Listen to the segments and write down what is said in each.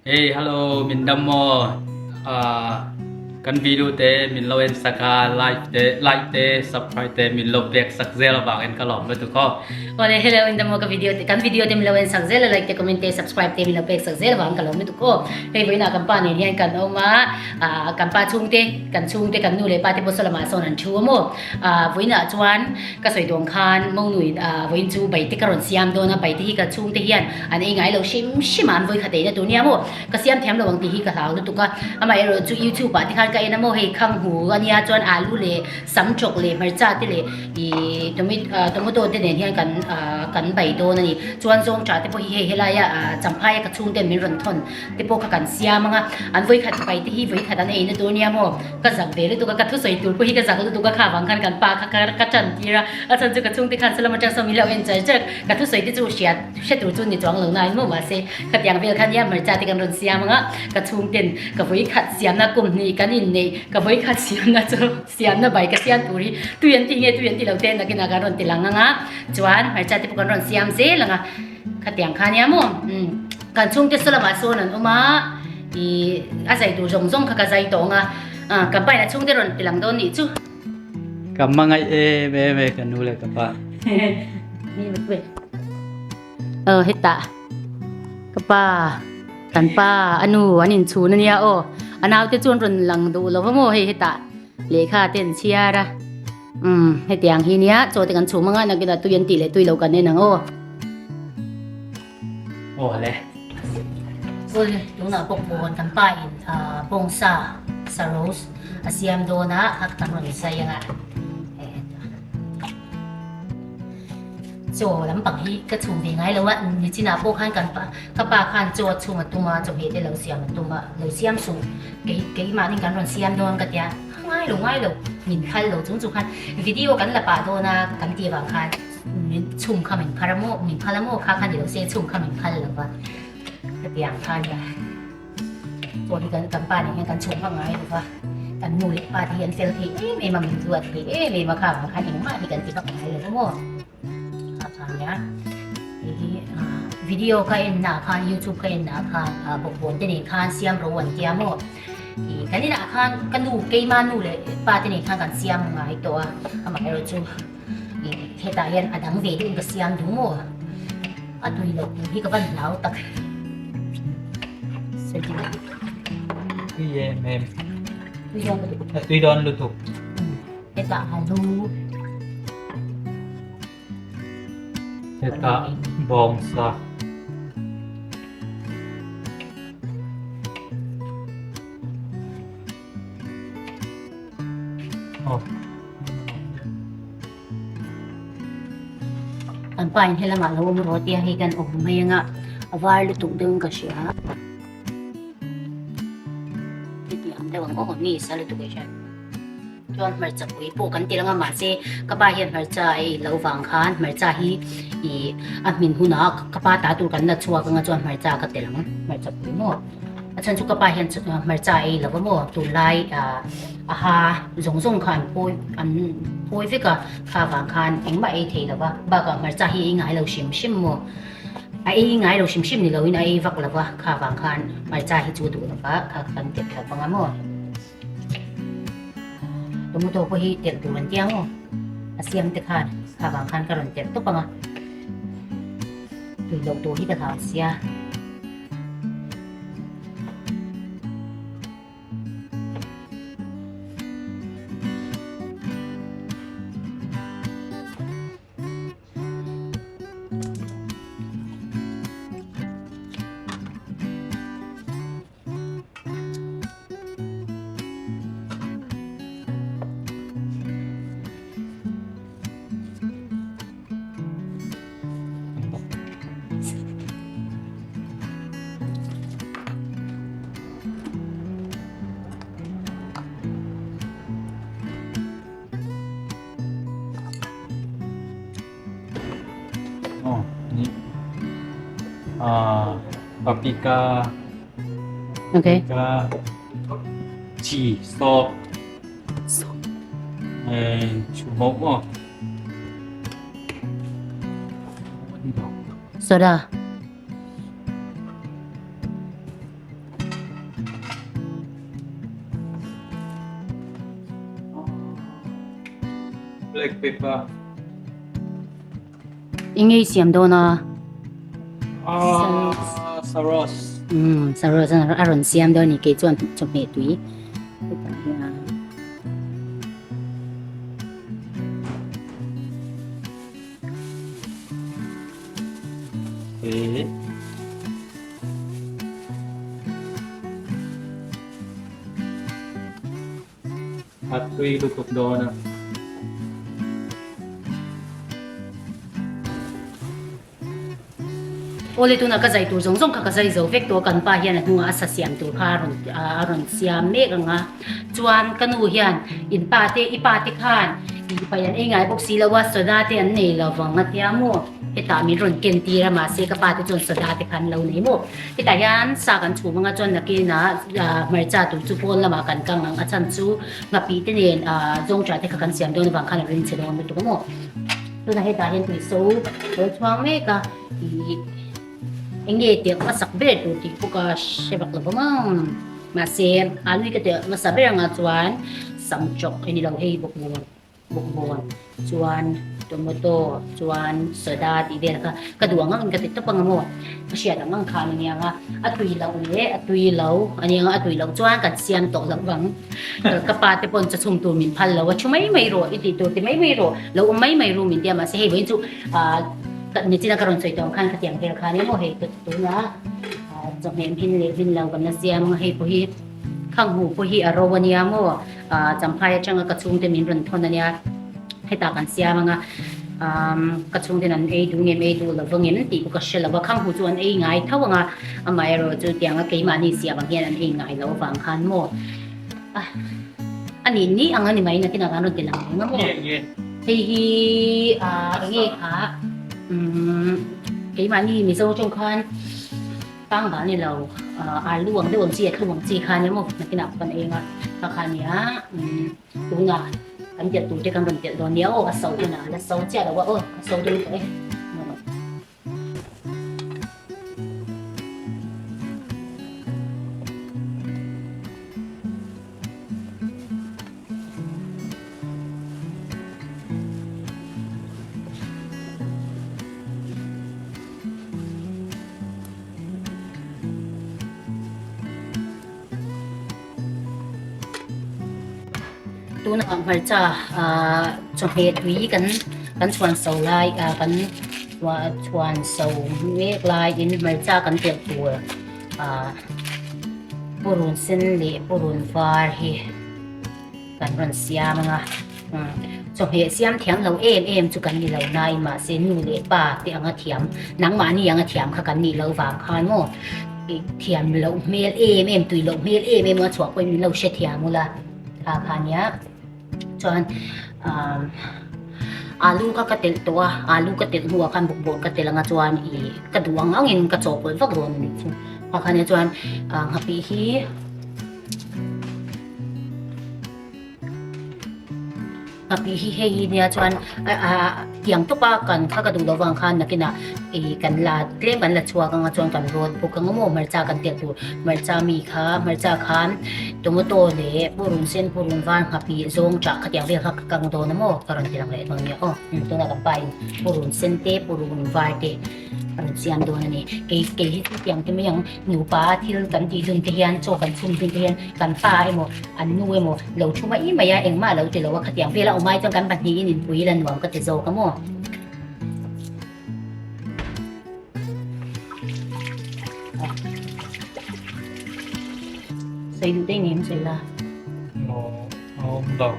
Hey hello min dam maw ah kan video te min lo en sak a like te like te subscribe te min lo pek sak zel avangin ka lawm lutuk aw. Awle hello in dam maw ka video te kan video te min lo en sak zel a like te comment te subscribe te min lo pek sak zel avangin ka lawm lutuk aw. Hei vawiinah kan pa nen hian kan awm a ah kan pa chhungte kan chhungte kan nu leh pa te pawh saw lamah sawn an thu a maw. Ah vawiinah chuan ka sawi dawn khan Maunuin ah vawiin chu baite ka rawn siam dawn a baite hi ka chhungte hian An ei ngai lo hrim hrim a, an vawi khat eina tur nia maw? Ka siam thiam lo ang tih hi ka hlau lutuk a. Amaherawh chu YouTube ah te khan ka en a maw, hei khang hu a nia chuan alu leh sam chawk leh hmarcha te leh ih tomato te nen hian kan kan bai dawn a ni. Chuan zawng tha te pawh hi hei helaia champhai a ka chhung ten min rawn thawn te pawh kha kan siam ang a. An vawi khat bai te hi vawi khat an eina tur nia maw? Ka zak ve lutuk a, ka thusawi tur pawh hi ka zak lutuk a, kha vang khan kan pa kha ka tan tir a, a chhan chu ka chhungte khan salam atang sawn min lo en char char, ka thusawi te chu hriat hre tur chu ni chuang lo nain maw mahse khatiang vel khan nia hmarcha te kan rawn siam ang a, ka chhungten ka vawi khat siamna kum hnih kan inneih ka vawi khat siamna chu siamna bai ka siam tur hi tui an ti nge tui an ti lo te nakinah kan rawn ti lang ang a, chuan hmarcha te pawh kan rawn siam zel ang a. Khatiang kha nia maw? Umm kan chhungte saw lamah sawn an awm a, ih a zai tur zawng zawng kha ka zai tawng a, ah ka pain a chhungte rawn ti lang dawn nih chu. Ka hmangaih em em e ka nu leh ka pa. Aw hetah ka pa kan pa a nu an inchhun a nia aw, a naute chu an rawn lang duh lo va maw hei hetah lehkha te an chhiar a. Umm hetiang hi nia chaw te kan chhum anga nakinah tui an tih leh tui lo kan en ang aw. Aw le. Awle tunah pawh pawn kan pa in bawngsa sa roast a siam dawn a a kan rawn zai anga chaw lampang hi ka chhum ve ngai lo a nichinah pawh khan kan pa ka pa khan chaw a chhum a tum a chawhmeh te lo siam a tum a lo siam suh kei keimahni kan rawn siam dawn ka tia. Ngai lo ngai lo, min phal lo chung chung khan video kan la pah dawn a kan tih avang khan min chhum kha min phar a maw, min phal a maw kha kha ni lo se chhum kha min phal lo va hetiang khan nia chaw hi kan kan pa nen hian kan chhum vak ngai lo va kan nu leh pa te hi an fel thei em em a min duat thei em em a kha avang khan engmah hi kan ti vak ngai lo va maw kha kha nia hei hi video ka en na khan youtube ka en na khan bawkbawn te nen khan siam ro an tia maw. Ih kan inah khan ka nu keima nu leh pa te nen khan kan siam ngai tawh a, amaherawh chu ih hetah hian a dang ve deuhin ka siam duh maw? A tui loh tur hi ka van hlau tak. Tui em em. Tui dawn lutuk. A tui dawn lutuk. Hetah alu. Hetah bawngsa. Kan pa in helamah lo awm rawh tia hei kan awm mai anga a var lutuk deuh in ka hria. Heti ang deuh ang aw mi sa lutuk e hriat. Chuan hmarcha pui pawh kan ti lang a mahse ka pa hian hmarcha a ei loh vang khan hmarcha hi ih a hmin hunah ka pa ta tur kan la chhuak anga chuan hmarcha ka tel ang hmarcha pui maw a chhan chu ka pa hian hmarcha a ei lo va maw tunlai ah a ha zawng zawng kha an phawi an phawi vek a kha vang khan engmah a ei thei lo va bakah hmarcha hi a ei ngai lo hrim hrim maw a ei ngai lo hrim hrim ni loin a ei vak lo va kha vang khan hmarcha hi chu duh lo va kha kan tel thlap anga maw. Tomato pawh hi telh tur an tia maw a siam te khan kha vang khan ka rawn telh tawp ang a tui loh tur hi ka hlau sia. Oh, ni. Ah, paprika. Okay. Paprika. Cheese, salt. Salt. And chumok mo. Soda. Black pepper. Eng nge i siam dawn a? Ah, saros. Um, saros a rawn siam dawn ni kei chuan chawhmeh tui. Hetah hian. Eh. A tui lutuk dawn a. Awle tunah ka zai tur zawng zawng kha ka zai zo vek tawh a, kan pa hian a hnungah a sa siam tur kha a rawn a rawn siam mek ang a. Chuan ka nu hian in pa te i pa te khan i pai an ei ngai bawk si lo a, soda te an nei lo vang a tia maw? Hetah min rawn ken tir a mahse ka pa te chuan soda te kha an lo nei maw? Hetah hian sa kan chhum anga chuan nakinah hmarcha tur chu pawn lamah kan kang ang a chhan chu nghapih te nen zawngṭah te kha kan siam dawn avang khan a rin chhe dawn lutuk a maw? Tunah hetah hian tuiso a lo chhuang mek a ih eng nge tiang hmasak ber tur tih pawh ka hre vak lo vang ang mahse alu ka tiang hmasa ber anga chuan samchawk a ni lo hei bawkbawn bawkbawn chuan tomato chuan soda tih vel kha ka duh ang angin ka ti tawp ang a maw ka hriat ang ang khan a ni ang a a tui loh leh a tui lo a ni ang a a tui loh chuan kan siam tawh loh vang. Ka pa te pawn chachhung tur min phal lo a, thu mai mai rawh i tih tur ti mai mai rawh, lo awm mai mai ru min ti a, mahse hei vawiin chu ah nichina ka rawn sawi tawh ang khan khatiang vel khan emaw hei tuna chawhmeh hmin leh hmin lo kan la siam ang a, hei pawh hi khanghu pawh hi a ro a nia maw ah champhai atanga ka chhungte min rawn thawn a nia hetah kan siam ang a, ka chhungten an ei duh ngem ei duh lo vangin tih pawh ka hre lo a, khanghu chu an ei ngai tho ang a, amaherawh chu tianga keimahni siam ang hian an ei ngai lo avang khan maw a nih nih ang a ni mai nakinah kan rawn ti lang reng a maw hei hi eng nge kha keimahni Mizo tawng khan Tang dah ni lo, alu ang deuh ang chi, a thlum ang chi kha nia maw nakinah pawh kan eng a, kha kha nia tunah kan telh tur te kan rawn telh dawn nia aw, a so hunah a la so chiah lo a aw, a so dawn tawh e. Tunah hmarcha chawhmeh tui kan kan chhuan so lai kan chhuan so mek laiin hmarcha kan telh tur purun sen leh purun var hi kan rawn siam ang a chawhmeh siam thiam lo em em chu kan ni lo nain mahse nu leh pa te anga thiam nangmahni anga thiam kha kan nih loh vang khan maw thiam loh hmel em em tui loh hmel em em a chhuah pawhin min lo hre thiam ula kha kha nia chuan umm alu kha ka telh tawh a alu ka telh hnuah khan bawkbawn ka telh anga chuan ih ka duh ang angin ka chawhpawlh vak dawn a nih chu kha kha nia chuan nghapih hi. Nghapih hi hei hi nia chuan tiang tawpa kan kha ka duh loh vang khan nakinah ih kan la tlem kan la chhuak anga chuan kan rawt bawk ang maw hmarcha kan telh tur hmarcha mi kha hmarcha khan tomato leh purun sen purun var nghapih zawng chah kha tiang vel kha ka kang dawn a maw ka rawn ti lang leh dawn nia aw tunah kan pa in purun sen te purun var te. A rawn siam dawn a ni. Kei kei hi chu tiang te mai ang nupa a thil kan tih dun te hian chaw kan chhum dun te hian kan pa emaw an nu emaw lo thu mai mai a engmah lo ti lo a khatiang vel a awm ai chuan kan pahnihin inpui ila nuam ka ti zawk a maw. Sawi duh te ngei sawi la. Aw a awm lo.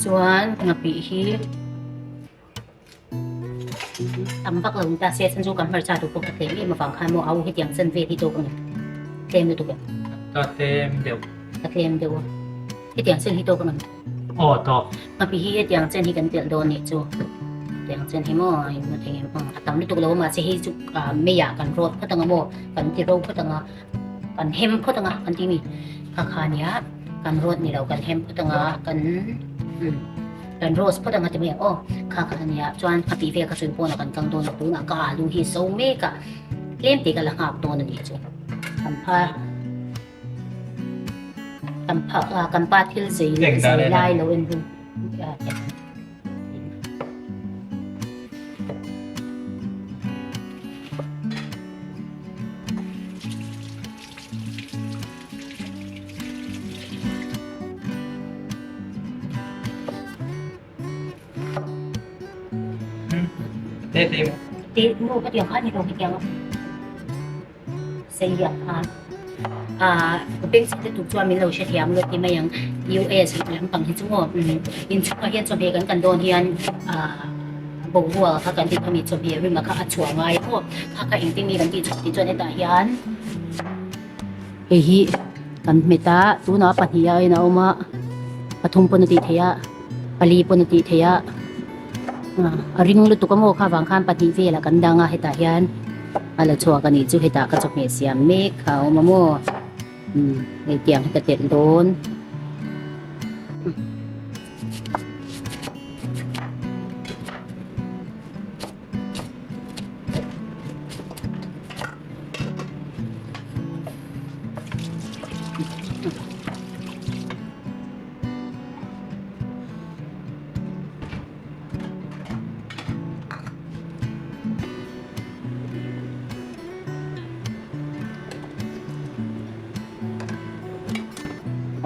Chuan nghapih hi tam vak lo ni ta se a chhan chu kan hmarcha tur pawh ka tlem em avang khan maw au hetiang chan vel hi tawk a ni tlem lutuk em? Ka tlem deuh. Ka tlem deuh a hetiang chen hi tawk a ni. Aw tawk. Nghapih hi hetiang chen hi kan telh dawn nih chu hetiang chen hi maw a tam lutuk lo a mahse hei chu meiah kan rawt phawt ang a maw kan ti ro phawt ang a. Kan hem phawt anga kan tih mi kha kha nia kan rawt ni lo kan hem phawt anga kan umm kan roast phawt anga ti mai ang aw kha kha nia chuan a tih vel kha chu pawnah kan kang dawn a tunah ka alu hi so mek a. Tlem te ka la nghak dawn a nih chu. Kan pa kan pa kan pa thil zei zei lai lo en hun. Te maw ka tiang kha ni lo hetiang a sei ang khan ah beng chhete tuk chuan min lo hrethiam lo ti mai ang US lampang hi chu maw inchhungah hian chawhmeh kan kan dawn hian ah boruak kha kan ti khami chawhmeh rim a kha a chhuah ngai a maw kha kha engtin nge kan tih chhuah tih chuan hetah hian hei hi kan hmet a tunah pahnih a in a awm a pathum pawn a tih theih a. Pali pawn a tih theih a, a ring lutuk a maw kha vang khan pahnih velah kan dang a hetah hian a la chhuak a nih chu hetah ka chawhmeh siam mek kha a awm a maw umm hei tiang hi ka telh dawn.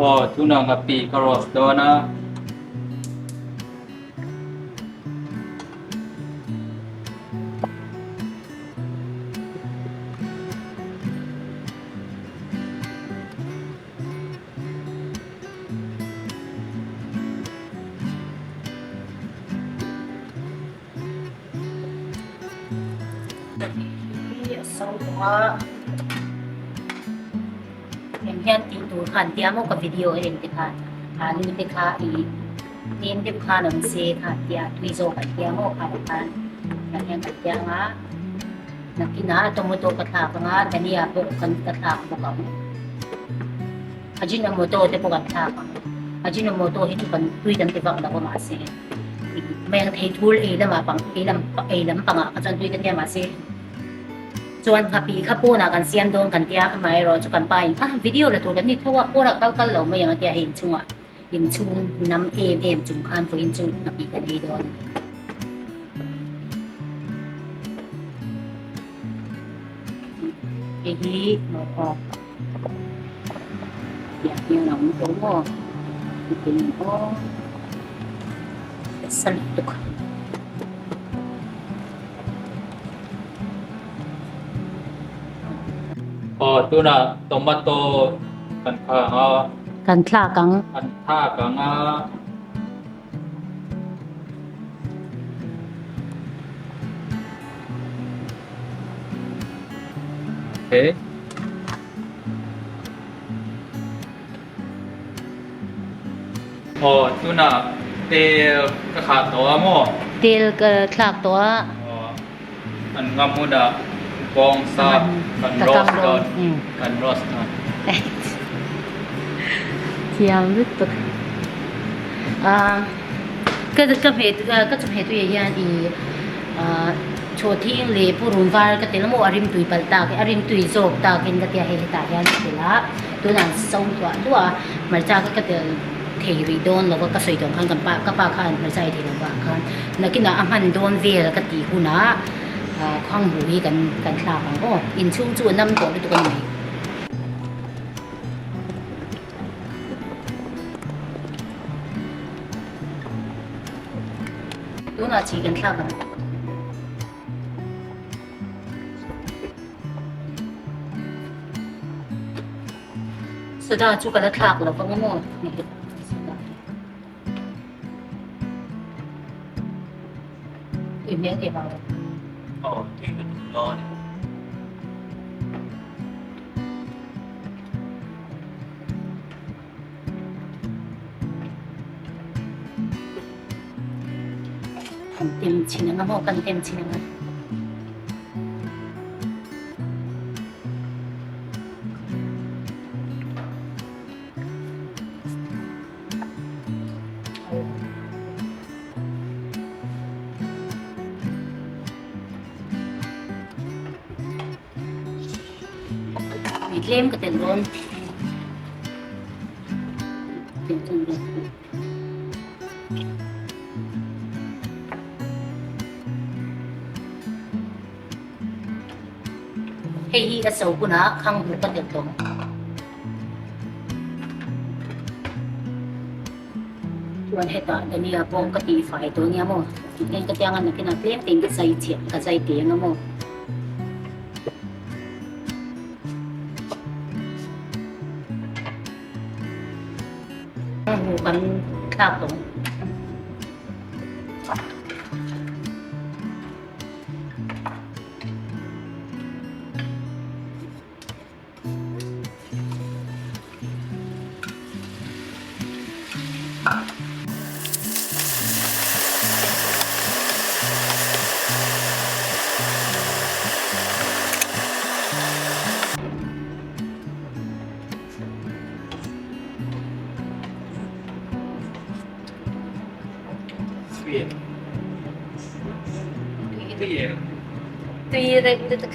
Aw tunah nghapih ka roast dawn a. Eng hian tih tur khan tia maw ka video a en te khan alu te kha ih tlem deuh khan awm se khan tia tui zawk an tia maw khan khan tiang hian kan tia ang a nakinah tomato ka thlak ang a dhania pawh kan ka thlak bawk ang. Ajinomoto te pawh kan thlak ang. Ajinomoto hi chu kan tui kan ti vak lo a mahse meng thei thul ei lamah pang ei lam ei lam pangah kha chuan tui ka tia mahse chuan nghapih kha pawnah kan siam dawn kan tia amaherawh chu kan pa in ah video la tur kan ni tho a pawnah kal kal lo mai ang a tia hei inchungah inchhung nam em em chung khan vawiin chu nghapih kan ei dawn a ni. Hei hi aw. Tiang hian a awm tawh maw hetiang in aw nasa lutuk. Aw tunah tomato kan thlak ang a. Kan thlak ang. Kan thlak ang a. Okay. Aw tunah tel ka khah tawh a maw? Tel ka thlak tawh a. Aw an ngam hunah bawngsa kan roast dawn kan roast dawn. Thiam lutuk. Ka ka hmeh ka chawhmeh tuiah hian ih chhawhthing leh purun var ka tel maw a rimtui palh tak a rimtui zawk takin ka tia hei hetah hian ka tel a tunah an so hluah hluah a hmarcha kha ka tel thei rih dawn lo va ka sawi tawh ang khan kan pa ka pa khan hmarcha ei thei lo vang khan nakinah a hman dawn vel ka tih hunah khawnghu hi kan kan thlak ang aw inchhung chu a nam tawh lutuk a ni mai. Tunah chi kan thlak ang. Soda chu ka la thlak lo vang a maw? Soda. Tui hmel thei vang lo. Aw, tui lutuk dawn e. Kan tem chhin ang a maw kan tem chhin ang a. Tui tlem ka telh dawn. Hei hi a so hunah khang hmuh ka telh tawh. Chuan hetah Dania pawh ka tih fai tawh nia maw? Tih ka tiang a nakinah tlem tein ka zai chiah ka zai teng a maw? Hmu kan thlak tawh. Tui reuh lutuk.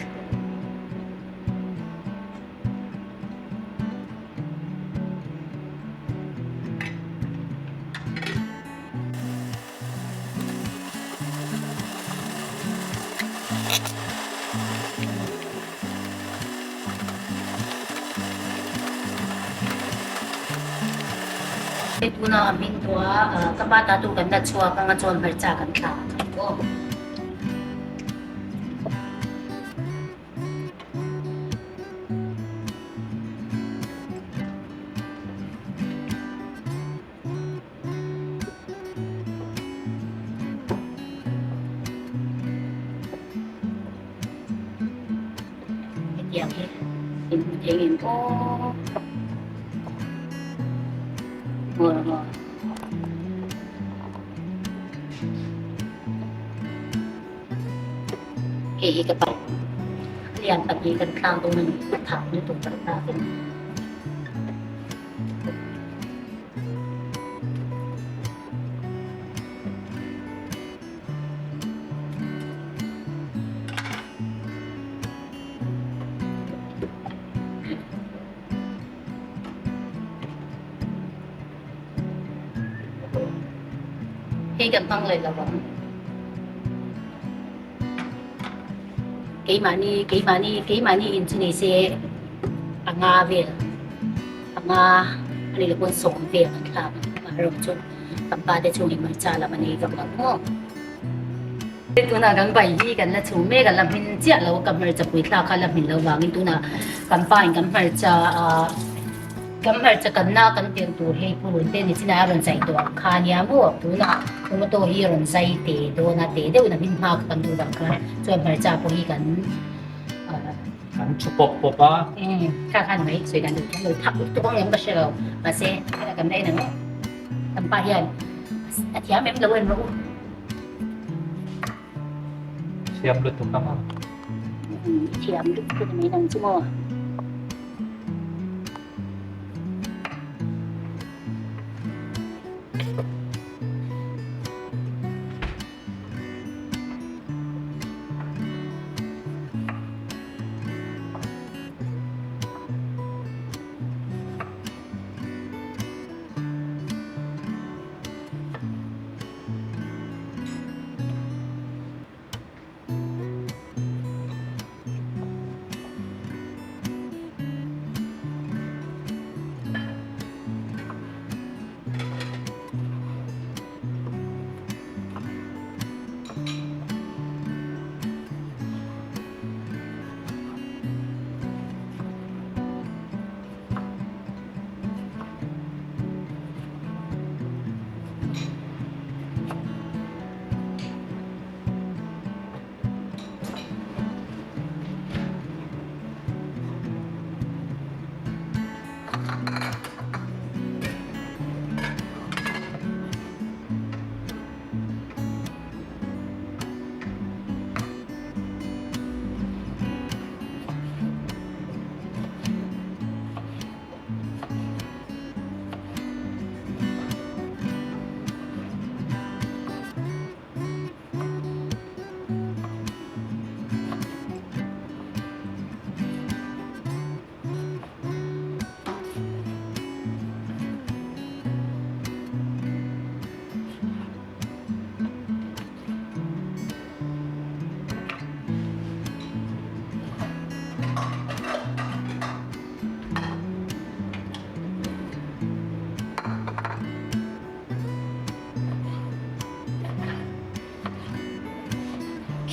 Tuna a hming tawh a, ka pa ta tur kan la chhuak anga chuan hmarcha kan thla ang aw. Hetiang hi in hmu thei ngem aw. Maw maw. Hei hi ka pa a lian pahnih kan tlang dawn a ni a thak lutuk kan tlakin. Hei kan hmang leh lo ang. Keimahni keimahni keimahni in chu ni se a nga vel a nga a ni lo pawn sawm vel kan thlak ang amaherawh chu kan pa te chhung in hmarcha lam a nei vak lo maw. Tunah kan bai hi kan la chhung mek a la hmin chiah lo ka hmarcha pui thlak kha la hmin lo vangin tunah kan pa in kan hmarcha ah Kan hmarcha kanna kan tirh tur hei purun te ni chinah a rawn zai tawh ang kha nia maw? Tunah tomato hi a rawn zai te dawn a, te deuhin a hmin hma kha kan duh vang khan chuan hmarcha pawh hi kan Kan thu pawp pawp a. Umm kha khan mai sawi dan duh thiam lo thak lutuk ang em ka hre lo mahse heta kan la en ang e kan pa hian a thiam em lo en rawh u. Thiam lutuk ang a. Umm thiam lutuk a ni mai nang chu maw?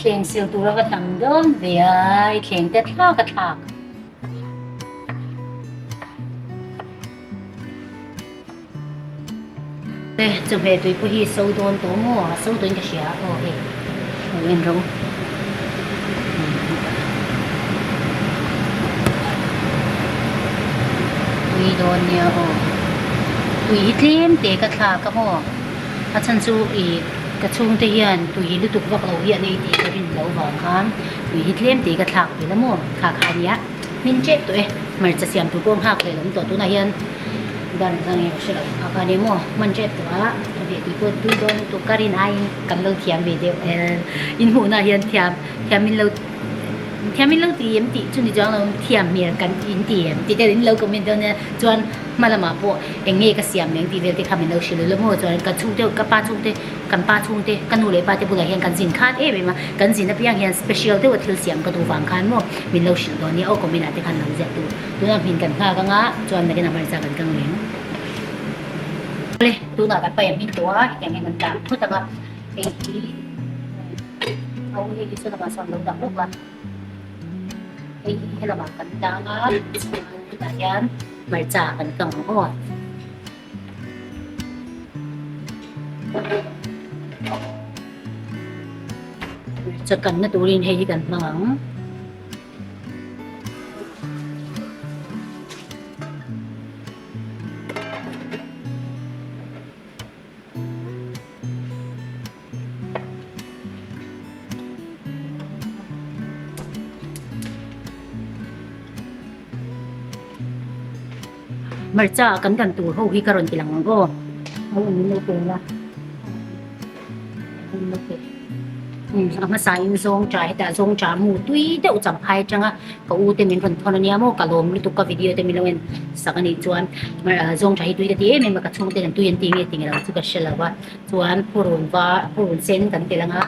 Thleng sil tur a va tam dawn ve a, i thleng te thlak a thlak. E chawhmeh tui pawh hi so dawn tawh maw a so tawhin ka hria aw hei lo en rawh u. Tui dawn nia aw tui hi tlem te ka thlak a maw a chhan chu ih ka chhungte hian tui hi lutuk vak lo hi an ei tih ka rin loh vang khan tui hi tlem te ka thlak ve la maw kha kha ania hmin tep tawh e hmarcha siam tur pawh nghak leh awm tawh tunah hian dan kha nge ka hre lo kha kha ania maw hman tep tawh a chawhmeh tui pawh tui dawn lutuk ka rin aiin kan lo thiam ve deuh in hmuhnah hian thiam thiam in lo thiam in lo ti em tih chu ni chuang lo thiam hmel kan in ti em tih te in lo comment dawn nia chuan hma lamah pawh eng nge ka siam leng tih vel te kha min lo hrilh ula maw chuan ka chhungte ka pa chhungte kan pa chhungte ka nu leh pa te bulah hian kan zin khat em em a kan zin apiang hian special deuha thil siam ka duh vang khan maw min lo hrilh dawn nia aw comment ah te khan lo ziak duh tunah hmin kan nghak anga chuan nakin a hmarcha kan kang leng le tunah kan paih a hmin tawh a hetiang hian kan tah phut anga hei hi a u hei hi saw lamah sawn lo dah lawk a hei hi helamah kan tang a chuan hetah hian hmarcha kan kang ang aw. Hmarcha kanna turin hei hi kan hmang ang. Hmarcha kan dan tur ho hi ka rawn ti lang ang aw. Ho min lo pe la. Min lo pe. A hmasa in zawng cha hetah zawng cha mu tui deuh champhai atanga ka u te min rawn thawn ania maw ka lawm lutuk ka video te min lo en sak anih chuan zawng cha hi tui ka ti em em a ka chhungte an tui an ti nge ti nge lo chu ka hre lo a chuan purun var purun sen kan tel anga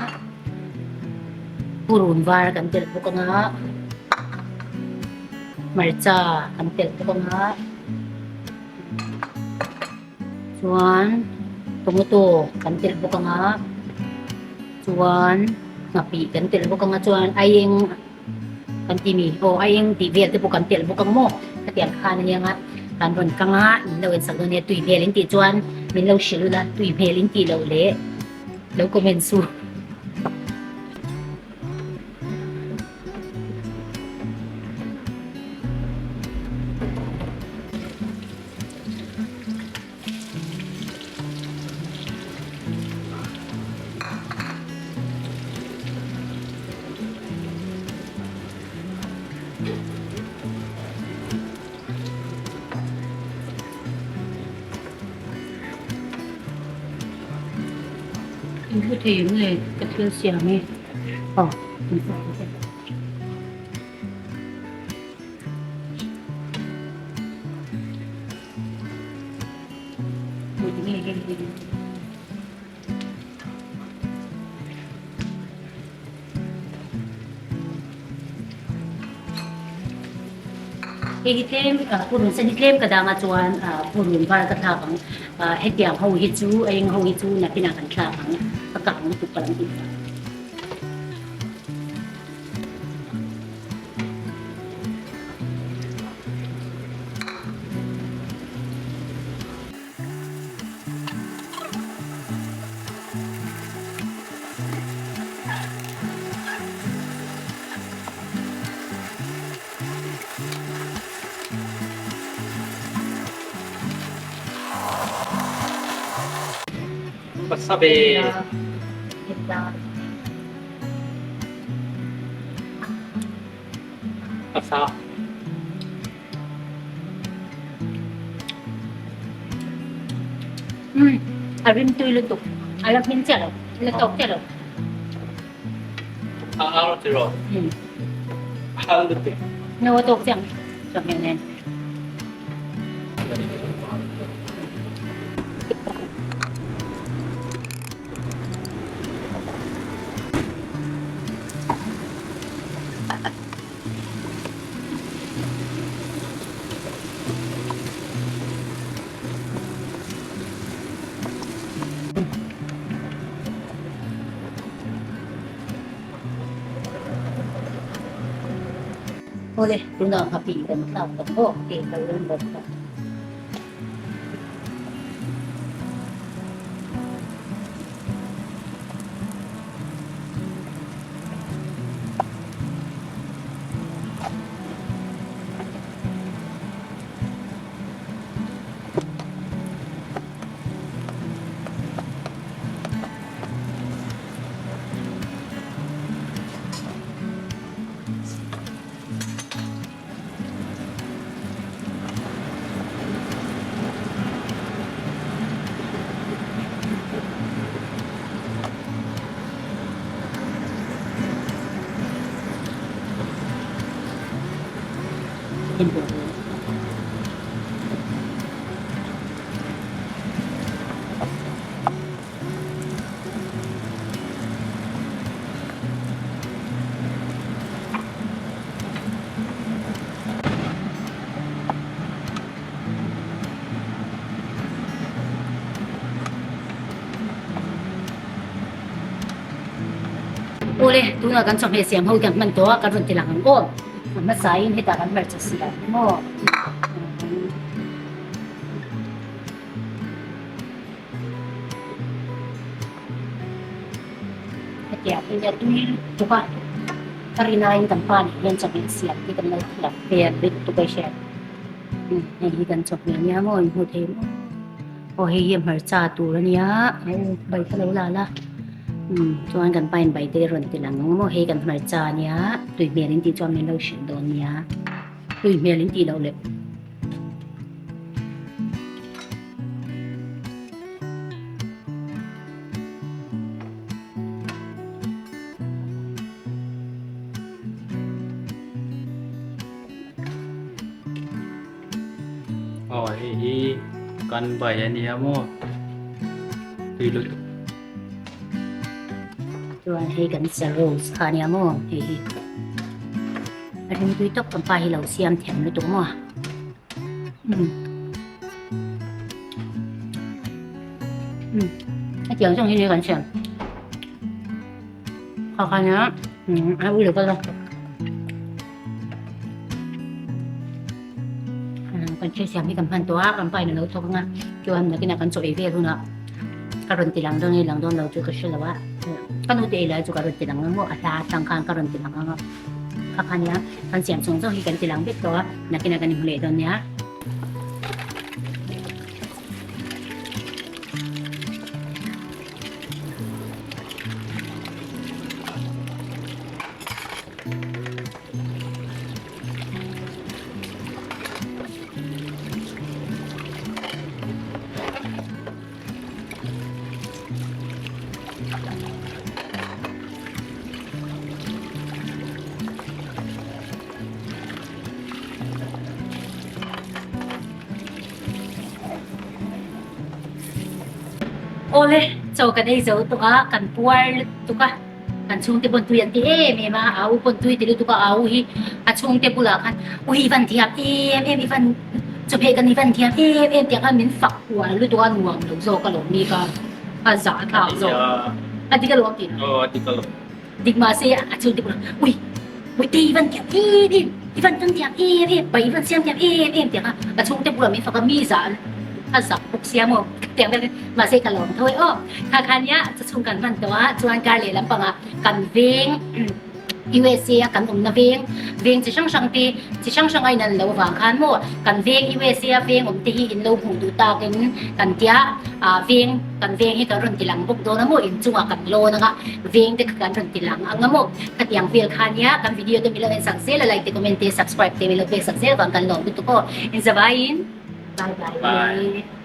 purun var kan tel bawk anga hmarcha kan tel bawk anga chuan tomato kan telh bawk anga chuan nghapih kan telh bawk anga chuan aieng kan ti mi aw aieng tih vel te pawh kan telh bawk ang maw hetiang khan ania nga kan rawn kang a min lo en sak dawn nia tui hmel in tih chuan min lo hrilh ula tui hmel in tih loh leh lo comment su. In hmu thei ang le ka thil siam hi aw in hmu thei ang. Hei hi tlem purun sen hi tlem ka dang a chuan purun var ka thlak ang hetiang ho hi chu a eng ho hi chu nakinah kan thlak ang a kang lutuk ka lo tih phah. Wasabi. Asa. Umm a rim tui lutuk a la hmin chiah lo a la tawk chiah lo. A ar ti rawh. Umm. A hal lutuk. No a tawk chiah ang chawhmeh nen. Awle, tunah nghapih kan thlak ta bawk tih ka ring bawk a. Awle, tunah kan chawhmeh siam ho hian hman tawh a, kan rawn ti lang ang aw. A hmasain hetah kan hmarcha siam maw? Hetiang hi nia tui lutuk a, ka rinaiin kan pa nen hian chawhmeh siam hi kan lo thiam hmel lutuk a i hriat. Hei hi kan chawhmeh ania maw in hmu thei maw? Aw hei hi hmarcha tur ania, bai kha lo la la. Chuan kan pa in bai te rawn ti lang ang maw, hei kan hmarcha ania, tui hmel in tih chuan min lo hrilh dawn nia, tui hmel in tih loh leh. Aw hei hi kan bai a nia maw tui lutuk. Chuan hei kan sa rose kha a nia maw hei hi. A ringtui tawp kan pa hi lo siam thiam lutuk maw. Umm. Umm. Hetiang zawng hi ni kan siam. Kha kha nia umm a ui lo ka la. Kan thil siam hi kan hman tawh a, kan pa in a lo thawk ang a, chuan nakinah kan chaw ei vel hunah ka rawn ti lang dawn nge lang dawn lo chu ka hre lo a, ka nu te ei lai chu ka rawn ti lang ang maw, a hla atang khan ka rawn ti lang ang a, kha kha nia kan siam chhung zawng hi kan ti lang vek tawh a, nakinah kan inhmu leh dawn nia. Awle, chaw kan ei zo tawh a, kan puar lutuk a. Kan chhungte pawn tui an ti em em a, a u pawn tui ti lutuk a, a u hi a chhungte bulah khan u hi i van thiam em em, i van chawhmeh kan i van thiam em em tiang khan min fak uar lutuk a, nuam lo zawk a lawm mi kha a zah thlak zawk. A dik alawm tih na? Aw a dik alawm. Dik mahse a chhungte bulah ui Mawite i van thiam em em, i van tang thiam em em, pai i van siam thiam em em tiang kha a chhungte bulah min fak a, mi zah a zak bawk sia maw tiang vel mahse ka lawm tho e aw. Kha kha nia chhung kan hman tawh a chuan kar leh lampangah kan veng USA a kan awmna veng veng chi hrang hrang te chi hrang hrang a in an lo vang khan maw kan veng USA a veng awm te hi in lo hmuh duh takin kan tia ah veng kan veng hi kan rawn ti lang bawk dawn a maw inchungah kan lawn anga veng te kha kan rawn ti lang ang a maw khatiang vel kha nia kan video te min lo en sak zel a like te comment te subscribe te min lo pek sak zel vang kan lawm lutuk aw inzavaiin bye bye.